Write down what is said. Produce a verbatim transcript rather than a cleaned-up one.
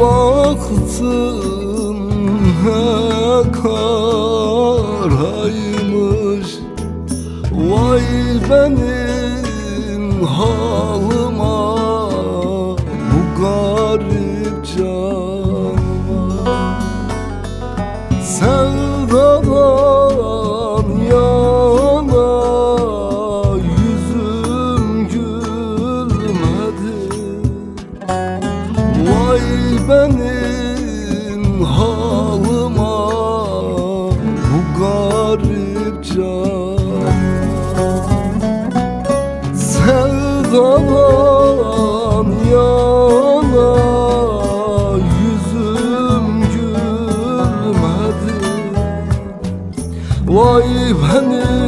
Baktım ne karaymış, vay benim halıma, bu garip canıma. Sevdadan yana yüzüm gülmedi. Vay benim halıma, bu garip can. Sevdadan yana yüzüm gülmedi. Vay benim